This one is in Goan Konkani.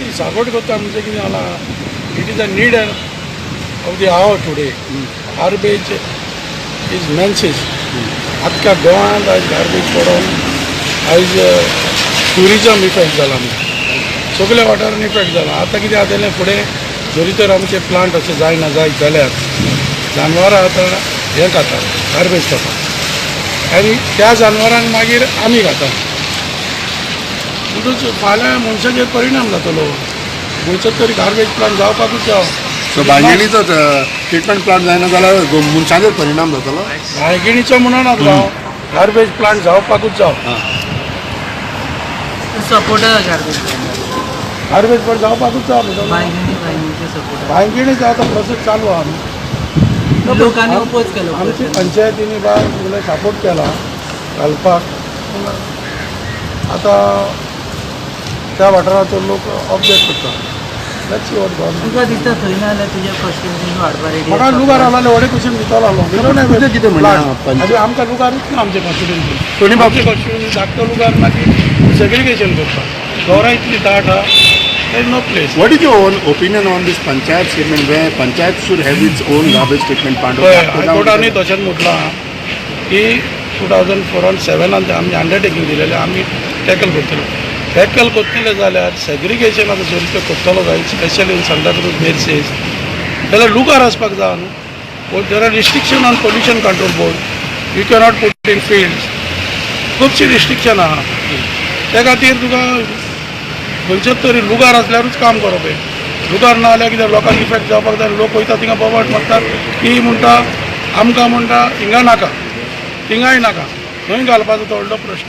ती सागोट करता म्हणजे कितें जाला, it is a need of the hour today. Garbage is menace. आख्ख्या गोंयांत आयज गार्बेज पडोन आयज ट्युरिजम इफेक्ट जाला आमकां, सगल्या वाठारान इफेक्ट जाला. आतां कितें जातलें फुडें, जरी तर आमचे प्लांट अशें जायना जायत जाल्यार जानवरां आतां हें खाता, गार्बेज खाता आनी त्या जानवरांक मागीर आमी खाता. म्हणटूच फाल्यां मनशाचेर परिणाम जातलो. खंयचो तरी गार्बेज प्लांट जावपाकूच जाव. सो बांयगिणीचो ट्रिटमेंट प्लांट जायना जाल्यार मनशाचेर परिणाम जातलो. बांयगिणीचो म्हणून हांव गार्बेज प्लांट जावपाकूच जाव. Supporter garbage. गार्बेज प्लांट जावपाकूच जाव म्हणटा. बांयगिणी, बांयगिणीचे सपोर्टर. बांयगिणीचो आतां प्रोसेस चालू आहा न्हू. लोकांनी oppose केलो. आमची पंचायतीनी बा सगळें सपोर्ट केला घालपाक, पूण आतां त्या वाठाराचो लोक ऑब्जेक्ट करता. Let's see what government. तुका दिसता थंय ना जाल्यार तुज्या कॉन्स्टिट्युएन्सीन हाडपा रेडी? म्हाका लुगार आसलेले व्हडे कुशीन दितलो आसलो. तुजें कितें म्हणणें आहा? आनी आमकां लुगारूच ना आमचे कॉन्स्टिट्युएन्सी. टोनी बाब. आमचे कॉन्स्टिट्युएन्सी धाकटो लुगार ना की सेग्रिगेशन करपाक. गौरा इतली दाट आहा, there is no place. What is your own opinion on this panchayat statement where panchayat should have its own garbage treatment plant? पळय, हायकोर्टानूय तशेंच म्हटलां की 2004 सेवनान आमी अंडरटेकींग दिलेलें, आमी टॅकल करतले. टॅकल करतले जाल्यार सेग्रिगेशन आतां जरी तो करतलो जाय, स्पेशली इन सांताक्रूज बेर्सेस, जाल्यार लुगार आसपाक जाय न्हू. There are restriction on pollution control board, you cannot put in fields. खुबशी रिस्ट्रिक्शन आहा. त्या खातीर तुका खंयचोच तरी लुगार आसल्यारूच काम करप हें. लुगार ना जाल्यार कितें, लोकांक इफेक्ट जावपाक जाय. लोक वयता थिंगा बोबाट मारतात की म्हणटा आमकां, म्हणटा हिंगा नाका, थिंगाय नाका, खंय घालपाचो तो व्हडलो प्रश्न.